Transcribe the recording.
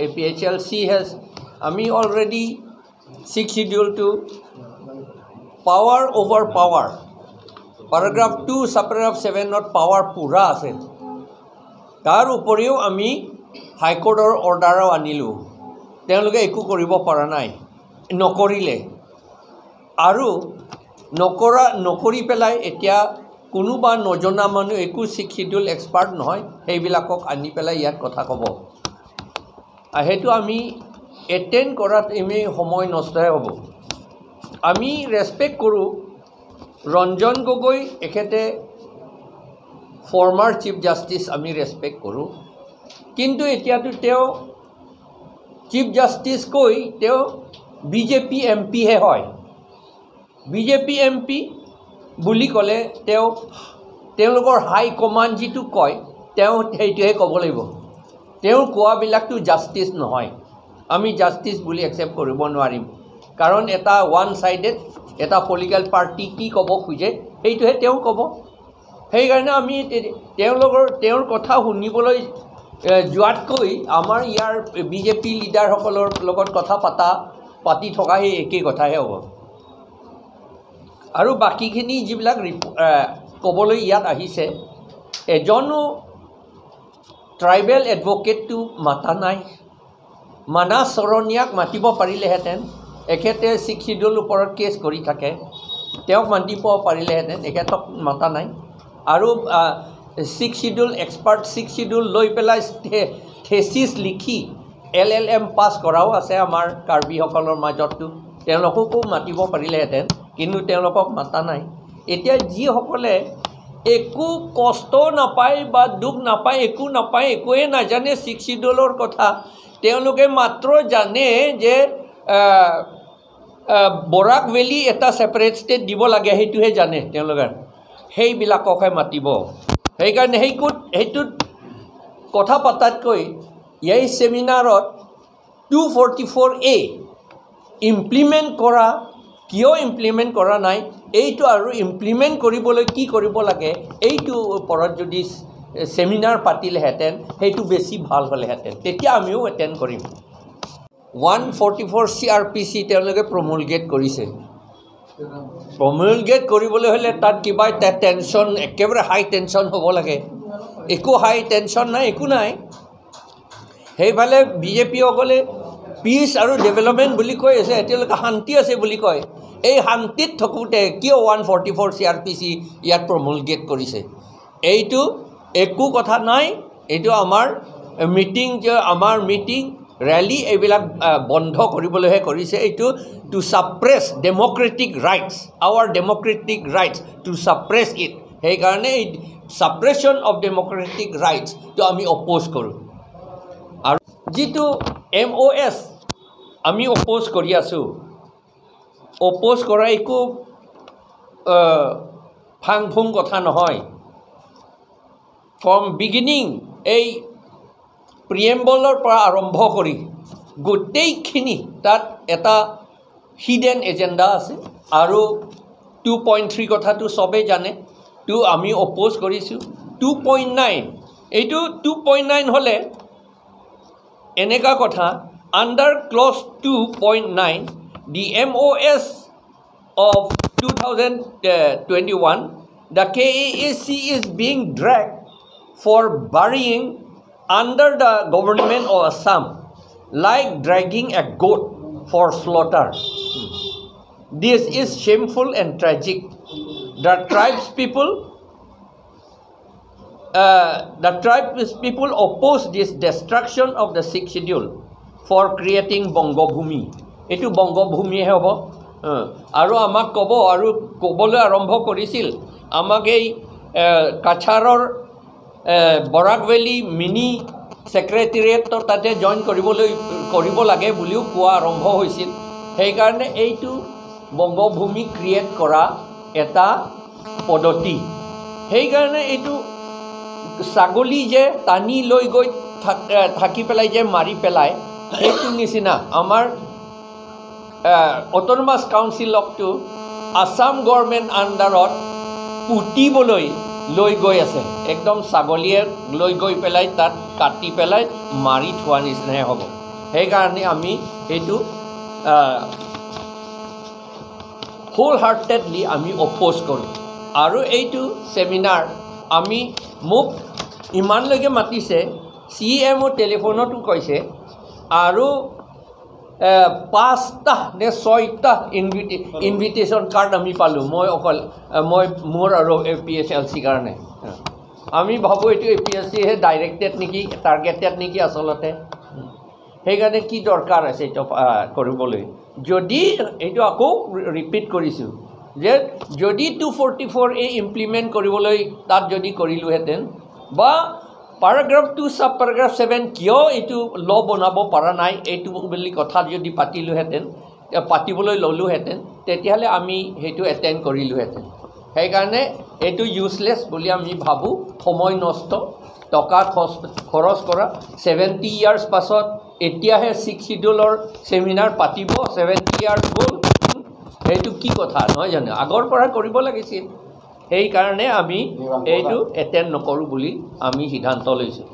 APHLC has, আমি already six চিডিউলটো power over power, paragraph 2 sub paragraph 7ত power পূৰা আছে। তাৰ উপৰিও আমি হাইকোৰ্টৰ অৰ্ডাৰো আনিলোঁ, তেওঁলোকে একো কৰিব পৰা নাই, নকৰিলে। আৰু নকৰি পেলাই এতিয়া কোনোবা নজনা মানুহ, একো ছিক্স চিডিউল এক্সপাৰ্ট নহয়, সেইবিলাকক আনি পেলাই ইয়াত কথা ক'ব, সেইটো আমি এটেণ্ড কৰাত এনেই সময় নষ্টহে হ'ব। আমি ৰেচপেক্ট কৰোঁ ৰঞ্জন গগৈ, এখেতে ফৰ্মাৰ চিফ জাষ্টিছ, আমি ৰেচপেক্ট কৰোঁ, কিন্তু এতিয়াতো তেওঁ চিফ জাষ্টিছকৈ তেওঁ বিজেপি এম পিহে হয়। বিজেপি এম পি বুলি ক'লে তেওঁলোকৰ হাই কমাণ্ড যিটো কয় তেওঁ সেইটোহে ক'ব লাগিব। তেওঁৰ কোৱাবিলাকতো জাষ্টিছ নহয়, আমি জাষ্টিছ বুলি একচেপ্ট কৰিব নোৱাৰিম, কাৰণ এটা ওৱান ছাইডেড এটা পলিটিকেল পাৰ্টি কি ক'ব খোজে সেইটোহে তেওঁ ক'ব। সেইকাৰণে আমি তেওঁৰ কথা শুনিবলৈ যোৱাতকৈ আমাৰ ইয়াৰ বিজেপি লিডাৰসকলৰ লগত কথা পাতি থকা সেই একেই কথাহে হ'ব। আৰু বাকীখিনি যিবিলাক ক'বলৈ ইয়াত আহিছে, এজনো ট্ৰাইবেল এডভকেটটো মাতা নাই। মানাস শৰণীয়াক মাতিব পাৰিলেহেঁতেন, এখেতে ছিক্স চিডিউল ওপৰত কেছ কৰি থাকে, তেওঁক মাতিব পাৰিলেহেঁতেন, এখেতক মাতা নাই। আৰু six schedule expert, six schedule লৈ পেলাই থেচিছ লিখি LLM পাছ কৰাও আছে আমাৰ কাৰ্বিসকলৰ মাজততো, তেওঁলোককো মাতিব পাৰিলেহেঁতেন, কিন্তু তেওঁলোকক মাতা নাই। এতিয়া যিসকলে একো কষ্ট নাপায় বা দুখ নাপায়, একো নাপায়, একোৱেই নাজানে ছিক্স চিডিউলৰ কথা, তেওঁলোকে মাত্ৰ জানে যে বৰাক ভেলী এটা ছেপাৰেট ষ্টেট দিব লাগে, সেইটোহে জানে তেওঁলোকে, সেইবিলাককহে মাতিব। সেইকাৰণে সেইটোত কথা পতাতকৈ এই ছেমিনাৰত 244A implement কৰা, কিয় ইমপ্লিমেণ্ট কৰা নাই এইটো, আৰু ইমপ্লিমেণ্ট কৰিবলৈ কি কৰিব লাগে এইটোৰ ওপৰত যদি ছেমিনাৰ পাতিলেহেঁতেন সেইটো বেছি ভাল হ'লেহেঁতেন, তেতিয়া আমিও এটেণ্ড কৰিম। 144 CrPC তেওঁলোকে প্ৰমুলগেট কৰিছে। প্ৰমুলগেট কৰিবলৈ হ'লে তাত কিবা টেনশ্যন, একেবাৰে হাই টেনশ্যন হ'ব লাগে, একো হাই টেনশ্যন নাই, একো নাই। সেইফালে বিজেপিসকলে পিচ আৰু ডেভেলপমেণ্ট বুলি কৈ আছে, তেওঁলোকে শান্তি আছে বুলি কয়। এই শান্তিত থাকোঁতে কিয় 144 CrPC ইয়াত প্ৰমুলগেট কৰিছে? এইটো একো কথা নাই। এইটো আমাৰ মিটিং, যে আমাৰ মিটিং ৰেলী এইবিলাক বন্ধ কৰিবলৈহে কৰিছে। এইটো to suppress democratic rights, our democratic rights to suppress it. সেইকাৰণে এই ছাপ্ৰেশ্যন অফ ডেম'ক্ৰেটিক ৰাইটছটো আমি অপ'জ কৰোঁ। আৰু যিটো MOS আমি অপ'জ কৰি আছোঁ, অপ'জ কৰা একো ফাং ফুং কথা নহয়। ফ্ৰম বিগিনিং এই প্ৰিএম্বলৰ পৰা আৰম্ভ কৰি গোটেইখিনি তাত এটা হিডেন এজেণ্ডা আছে। আৰু 2.3 কথাটো চবেই জানে, টু আমি অপ'জ কৰিছোঁ। 2.9, এইটো 2.9 হ'লে এনেকুৱা কথা, under clause 2.9 the MOS of 2021, the KAAC is being dragged for burying under the government of Assam, like dragging a goat for slaughter. This is shameful and tragic. The tribes people, the tribes people oppose this destruction of the sixth schedule for creating Bangabhumi. এইটো বংগভূমিহে হ'ব। আৰু আমাক ক'ব, আৰু ক'বলৈ আৰম্ভ কৰিছিল আমাক এই কাছাৰৰ বৰাক ভেলী মিনি ছেক্ৰেটেৰিয়েটৰ তাতে জইন কৰিব লাগে বুলিও কোৱা আৰম্ভ হৈছিল। সেইকাৰণে এইটো বংগভূমি ক্ৰিয়েট কৰা এটা পদ্ধতি। সেইকাৰণে এইটো ছাগলী যে টানি লৈ গৈ থাকি পেলাই যে মাৰি পেলায়, সেইটো নিচিনা আমাৰ অট'নমাছ কাউন্সিলকটো আছাম গভৰ্ণমেণ্ট আণ্ডাৰত পুতিবলৈ লৈ গৈ আছে। একদম ছাগলীয়ে লৈ গৈ পেলাই তাত কাটি পেলাই মাৰি থোৱা নিচিনাহে হ'ব। সেইকাৰণে আমি সেইটো হোল হাৰ্টেডলি আমি অপ'জ কৰোঁ। আৰু এইটো ছেমিনাৰ আমি, মোক ইমানলৈকে মাতিছে, চি এমো টেলিফোনতো কৈছে, আৰু 5টা নে 6টা ইনভিটেশ্যন কাৰ্ড আমি পালোঁ। মই অকল মই মোৰ আৰু এ পি এছ এল চিৰ কাৰণে। আমি ভাবোঁ এইটো এ পি এছ চিহে ডাইৰেক্টেড নেকি, টাৰ্গেটেড নেকি আচলতে। সেইকাৰণে কি দৰকাৰ আছে এইটো কৰিবলৈ? যদি এইটো আকৌ ৰিপিট কৰিছোঁ যে যদি 244A implement কৰিবলৈ তাত যদি কৰিলোহেঁতেন, বা পেৰাগ্ৰাফ 2 ছাব পেৰাগ্ৰাফ 7 কিয় এইটো ল' বনাব পৰা নাই এইটো বুলি কথা যদি পাতিলোহেঁতেন, পাতিবলৈ ল'লোহেঁতেন, তেতিয়াহ'লে আমি সেইটো এটেণ্ড কৰিলোহেঁতেন। সেইকাৰণে এইটো ইউজলেছ বুলি আমি ভাবোঁ। সময় নষ্ট, টকা খৰচ কৰা। 70 ইয়াৰ্ছ পাছত এতিয়াহে ছিক্স চিডিউলৰ ছেমিনাৰ পাতিব, 70 ইয়াৰ্ছ গ'ল, সেইটো কি কথা নহয় জানো? আগৰ পৰা কৰিব লাগিছিল। সেইকাৰণে আমি এইটো এটেণ্ড নকৰোঁ বুলি আমি সিদ্ধান্ত লৈছোঁ।